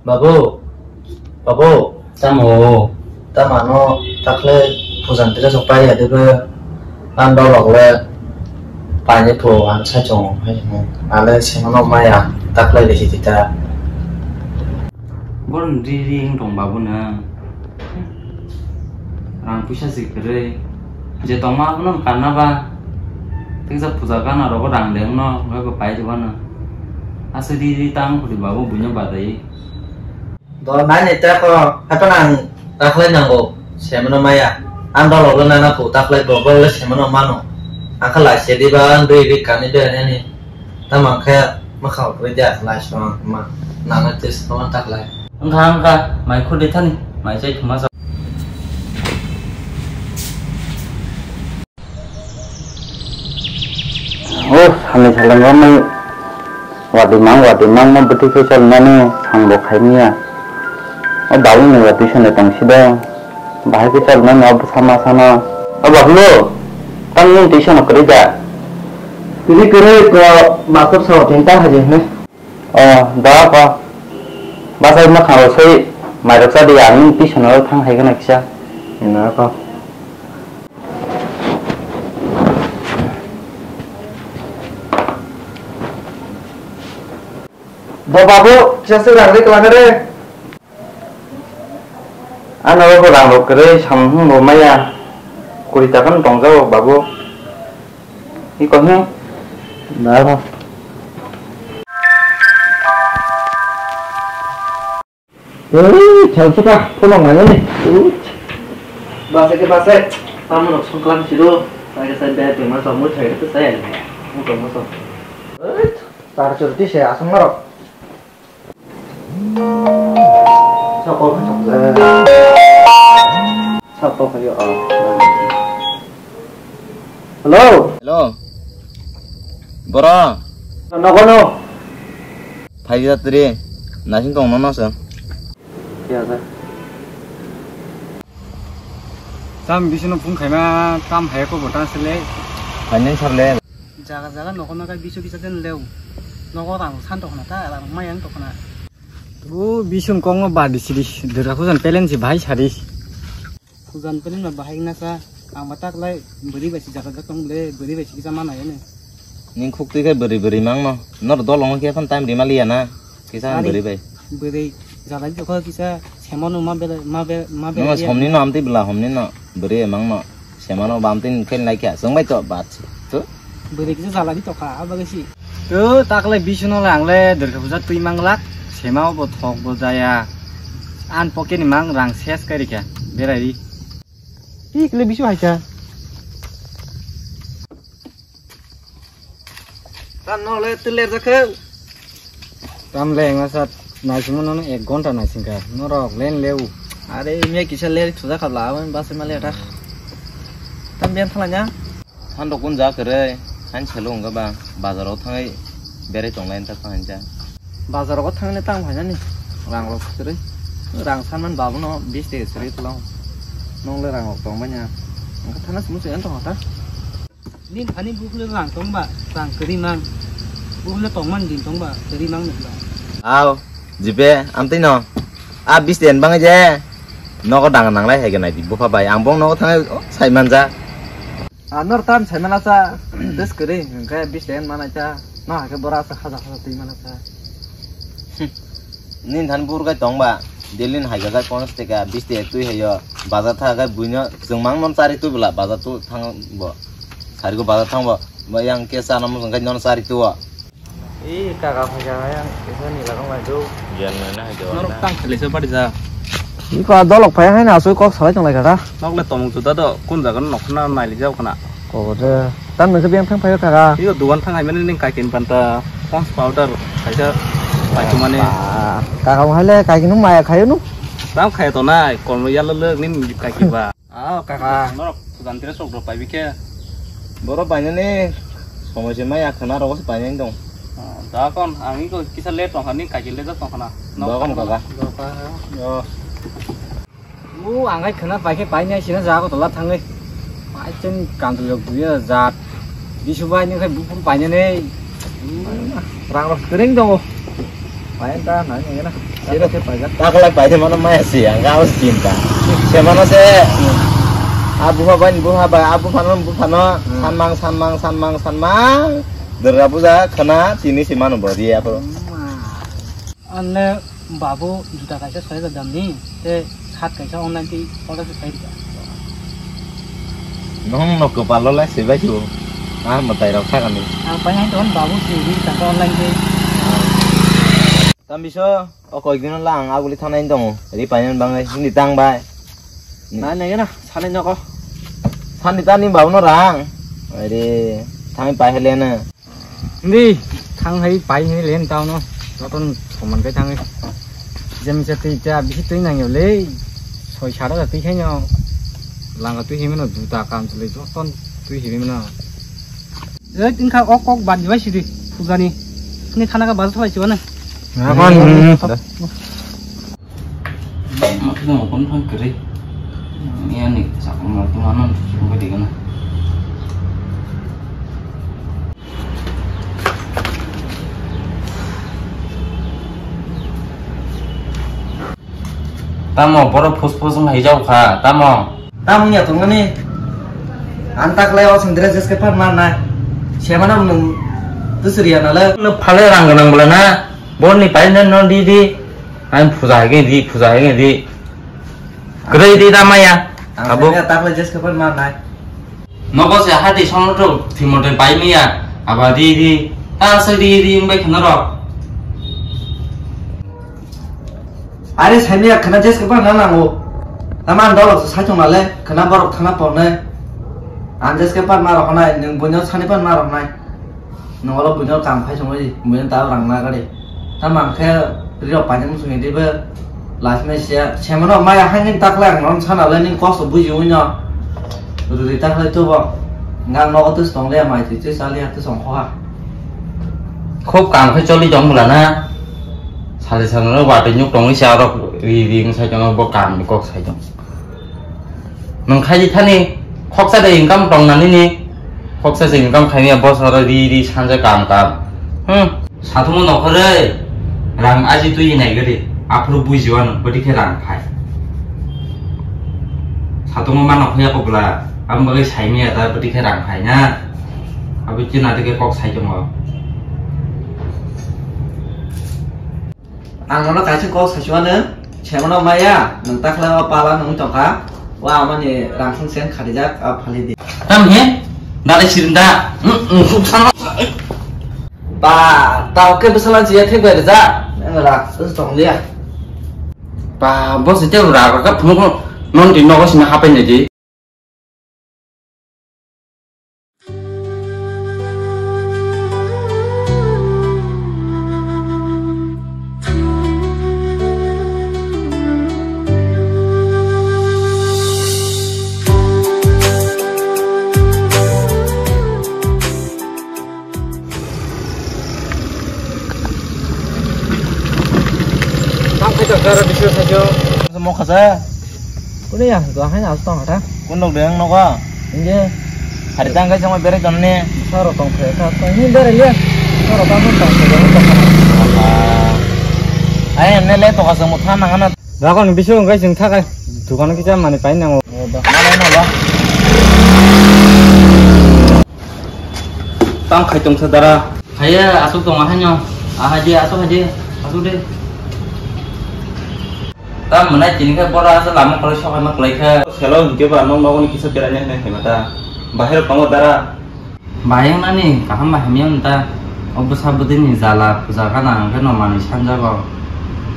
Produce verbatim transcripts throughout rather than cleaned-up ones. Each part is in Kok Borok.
Babu, babu. Tamo? Tamo ano takle pujan tira sok pai ya debe. Ang dolok le paini phu ang sai chong hai. Ale sengno maya takle le hiti ta. Bor ri ri wng tong babu na. Rang puisa si kwrwi. Je tongma abono karna ba. Teksa puja gana rogo rang de wngno, hwnkhe bo pai rwbano. Asa ri ri tang khudi babu buino badai. Do nai ni ta ko, hato nang taklai nango, semano maya. Ang dolok le nana phu taklai bo, bo le semano mano. Ang kha lai se di ba, ang dui bi kani de ani. Tamo khe mwkhang kwrwi de lai so ma nana tes ko taklai. Ang kha, ang kha, mai khudi thani, mai chai thuma sa. O, sani saleng romwi wadi mang, wadi mang no bwtwi khe chalnani ang bo khaimya. O, babu ni wadi sene tongsi do. Bahai khe chalnani o bwsa ma sana. O, babu, tang nung twi sano kwrwi da? Kwrwi kwrwi ko master sa tin ta haje ne. O, da ko. Bwsai mwkhang rw swi mairok cha di, ang nini twi sano thang hai gana kisa. Na ko. Bo babu, kisa se rang ri kwlangkha de. Ano bo rang rok kwrwi samung bo maya. Kuri taka no tongjago babu. Iko hwn. Daro. Ei, chal suka, phone ngai ni. Base ke base, tamo nok songklang sido. Sai ke sai bag ma so mo thai ke sai. Mo to mo so. Ei, tar chor ti se asong marok. Sa call kha chok le. Sa call kha yo. Hello. Hello. Boro. Nogo no. Phai jatri. Nasing tong no se. Ya da. Tam bisino phung khaima tam hai ko bota sele. Phainai sarle. Jaga jaga nogo nogo bisu bisa den leo. Nogo rang san tokna ta rang mayang tokna. O bisun kong no badi sidi dura khujan pelen si bahai sadi. Khujan pelen ma bahai na sa ang batak lai beri bai si jaga jaga tong le beri bai si bisa mana ya ne. Ning khuk twi khai beri beri mang no. Nor dolong khe phan time rima liya na. Kisa ang beri bai. Beri jaga jaga kisa semano ma bela ma bela ma bela. Nung somni no amti bela homni no beri emang no. Semano bamtin khen lai kya song bai to bat. To. Bwrwi kisa jalani tokha, abo khe si. To, takle bisono le ang le Durga puja twi manglak. Sema bo thok bo jaya. An pocket ni mang rang ses kai rikha. Berai ri. Tik le bisu haikha. Tan no le tiler jakhe. Tam le engma sat naisingmo nono ek ghonta naisingkha. Norok len leu. Are, mia kisa ler thuja khabla, aboni base ma ler ta. Tam bian thalanya. Than rok kun ja kwrwi, han selo wngkha ba, bazar o thangwi berai tonglai wngkha thangjak. Bazar o thangni tang phainani, rang rok kwrwi. Rang sanman babuno bis tege swrwi tlang. Nong le rang rok tong banya. Wngkha thana sumui sui tong kha ta. Nini thani buphile rang tong ba, rang kwrwi mang. Buphile tongman din tong ba, kwrwi mang nukla. Aw, jipe, amtwi no. A bis ten bangwi je. Nogo dang nanglai hai gwnai di bupha bai. Ang bong nogo thangwi, oh, sai manja. A nor tam sai mana cha. Des kwrwi, hwnkhe bis ten mana cha. No hai khe bora sa khaja khaja twi mana cha. Nini thani bur gai tong ba, daily ni hai gajak ponchash taka, bis taka twi hai yo, bazar tha gai buino chwng mang non chari twi bwla, bazar tu thang bo, sari go bazar thang bo, bo yang khe chana muchung gai non chari twi o. Ee, kaka phai kha yang kisa ni lagong lai do. Norok tang khlai se bari ja. Iko dolok phai hai na asoi kok salai tong lai kaka. Nok le tomung juda do, kun jaga nok khna nai li jao khna. Ko de. Tan nang se biang thang phai kaka. Iyo dugan thang hai mani ning kaikin panta. Pons powder kaisa pai tumani. Ba, kaka hai le kaikin maya khayo nu. Tam khayo to nai, kon yalo le nin kaikin ba. Ah, kaka. Norok pujan tira sok rok pai bikhe. Boro bainani somoi se maya khna rogo se bainani dong. Ah, da kon, ang iko kisa late tong khani, kaikin le jak tong khana. Ba kon kaka. Yo. O, ang hai khna pai khe pai nai sina jaga tola thangwi. Pai chen kantul jok duya jat. Bisu bai ni khai bupun pai nai. Rang rok kwrwng tongo. Payan ta nai nai na. Sira se payan. Ta kalai pai de mano maya si ang kau cinta. Se mano se. Abu ha ban bu ha ba abu phano bu phano. Hmm. Samang samang samang samang. Durga puja khana chini si mano bodi apa. Anne babu juta kaisa soi ga damni te sat kaisa online ti order se sai ga. Nong no kopalo lai se bai chu. Ah matai rok thagani. Ang pai hai ton babu si ri ta online ti. Tambiso, o koikdino lang aguli thanai tongo. Ri painani bangai, hindi tang bai. Nai nai gana, sanai nogo. Sandi tani babu no rang. Ri, thangi pai heliana. Hindi, thang hai pai hini len tau no. Joton soman kai thangi. Jemisa tui cha bisi tui nang yo le. Soi sara da tui khai no. Langa tui himi no juta kam chule joton tui himi no. Ei, wngkha o kok bad dibai sidi, pujani. Ni khana ka bal thalai siwano. Makhe mo kon phan kri. Ni ani sakma tu manan sungka digana. Tamo borok phus phus wng hai jao kha, tamo? Tamo wngya tongmani? Ang taklai o sindre jeske par mar nai. Semana nwng tusuriya nale. Nwng phale rang gwnang bwla na? Borni pai no, no di di. Ang phuja hai di, phuja hai di. Kwrwi di da maya. Ang abo. Taklai jeske par mar nai. Nogo se hati sono to thimotoi pai miya, aba ri ri, ta se ri ri wngbai kheno rok. Are saimiya khana jeske pa na nango. Taman dolok se saichung nale, khana borok thana porne. Ang jeske pa ma rok nai, nwng buino sani pa ma rok nai. Nwng olo buino kam khai songwi, buino ta rang na gari. Tamo ang khe rirok painani muchungni dibe last match ya. Semano maya haini taklai ang nono sana le ning kosto buji wino. Ruri taklai tubo. Ngang nogo tus tong le mai twi twi sali ya tus ong khoha. Khub kam khai choli jong bula na. Sali sali no watwi nyuk tongwi sa rok ri ri wng sai jong bo kam ni kok sai jong. Nwng khai di thani, khoksa de income tong nani ni, khoksa se income khai ya boss oro ri ri sanja kam kam. Hmm. Sathung no khore, rang aji twi nai gari, aphuru buji wano, bwtwi khe rang phai. Sathung ma no khoya ko bla, am bagai sai miya ta bwtwi khe rang phai na. Abo chini na de khe kok sai tongo. Ang nono kaisa kok saichwano, semano maya, nwng takhla o pala nungwi tongkha, o amani rangsong sen kharijak, a phali di. Tam he? Dale sirinda. Hmm, hmm, khub sana. Ba, tao ke bwsala jiya thik bai rija, nwng ra, bwsa tong liya. Ba, boss ite ra ra ka phung phung, non di nogo sina hapai nai di. Tang khe jang jara bisio thajio. Mokha sa. Kuni ya, dua hai na tong hata. Kun nok deng nogo. Inge. Hari tang kai sama berek tonne. Saro tong khe ka. Ni berek ya. Saro tang tong khe tong khe. Ai ne le to ka samu than nang na. Dakon bisu ngai jing thakai. Dukan kisa mani pai nango. Tang khai tong sa dara. Khaya asuk tong ahanyo. Ahaji asuk haji. Asuk de. Ta mwnai tini khe bora asuk lama kwlai sokai ma kwlai khe. Selo hinkhe ba nok nogoni kisa berai nai hinai khaima ta. Bahai rok tongo dara. Bayang nani kaham bai hamya wng ta. O bwsa bwtwi ni jala puja gana ang khe no manwi sanjago.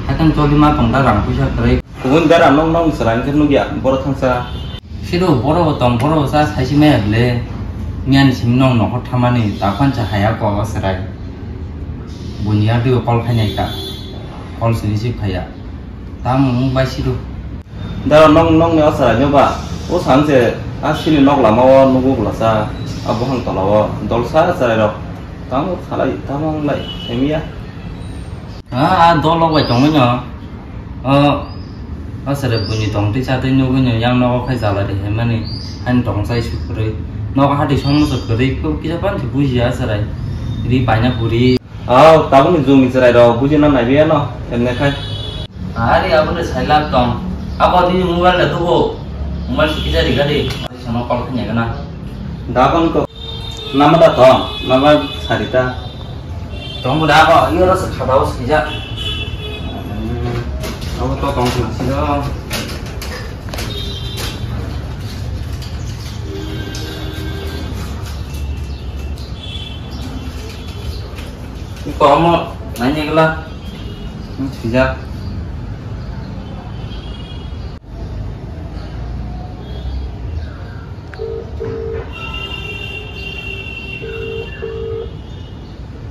Haikhe choli ma tong ta rang puisa kwrwi. Kubun dara nok nok chwrai khe nukya boro thangsa. Siro boro bo tong boro bo cha saisi maya bwle. Miyani simi nok nokhor thamani ta phansa haya ko o chwrai. Buini yak twi bo call khainai ka. Call sini receive khaiya. Tamo wng bai siro. Dara nong nong ni o chwrai no ba. O sang se a sini nok lama o nugo bwlasa a buhang tola o dolsa chwrai rok. Tamo khalai tamo wng lai semiya. Ha, a dolok bai tongwi no. O, o chwrai buini tong twi cha twi nugwi no yang nogo khai jala de hemani. Ani tong chai su kwrwi. Nogo hati somo se kwrwi kisa pan se bujiya chwrai. Ri paina puri. Aw, tabukni jumi chwrai rok buji na naibi ano, emne khai. Ari aboni sailak tong. Abo nini mobile da tubu. Mobile si kisa riga di. Sono call khanya gana. Da kon ko. Nama da tong, nama sarita. Tong da ko, iyo ro sakha da o sija. Hmm, abo to tong khna sida. Komo nanya gela. Sijak.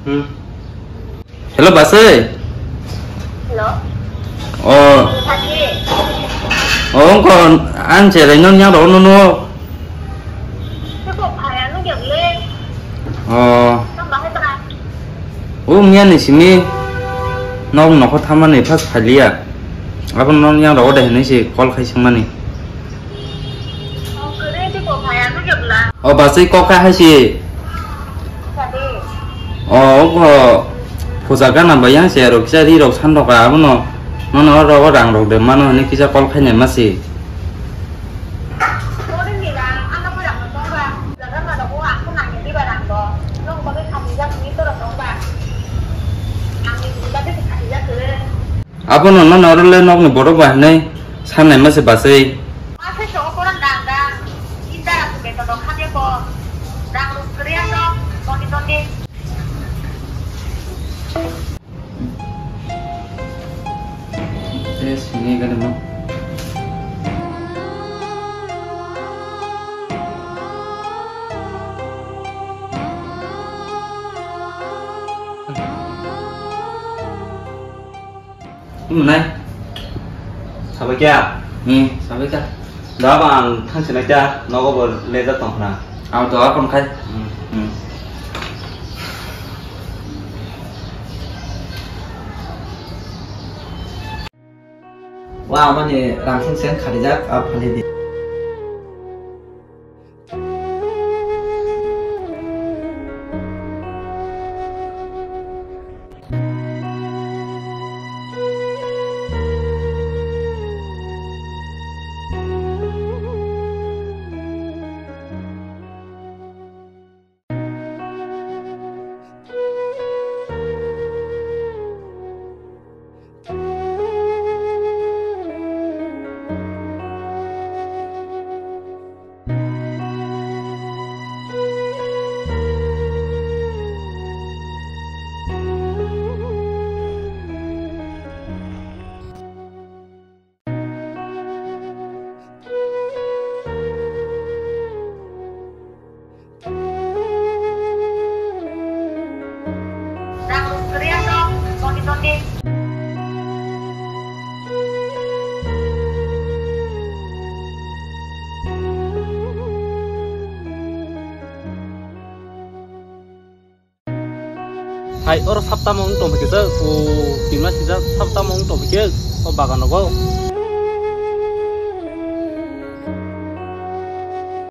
Hmm. Hello, Basai. Hello. Oh. Sadi. Oh, ongko ang cherai non yang rok no no. Siko phaya no jak le. Oh. Tang bahai tang. O miya ni simi nok nokho thamani phas phaliya. Abo non yang rok de hinwi si call khai singmani. O bachai kok kha hai se. O obo puja gana bai yang se rok kisa ri rok san rok abono. Nono oro rang rok de mano hinwi kisa call khainai ma se. Abono nono oro le nokni borok bai hinwi sanai ma se bachai. Ase songo koron dang dang. Inda aku beto dok khamya ko. Dang ruk kriya no. Tondi tondi. Te sini gana mo. Mwnai. Sabai kya? Hmm, sabai kya? Da ba ang thang sinai kya? Nogo bo lejak tong khna. Ang to apon khai. Hmm. Hmm. Wa amani rang sing sen khadijak a phali di. Hai, oro saptamo wng tongphaikhe, o, tima sijak saptamo wng tongphaikhe, o bagan rogo.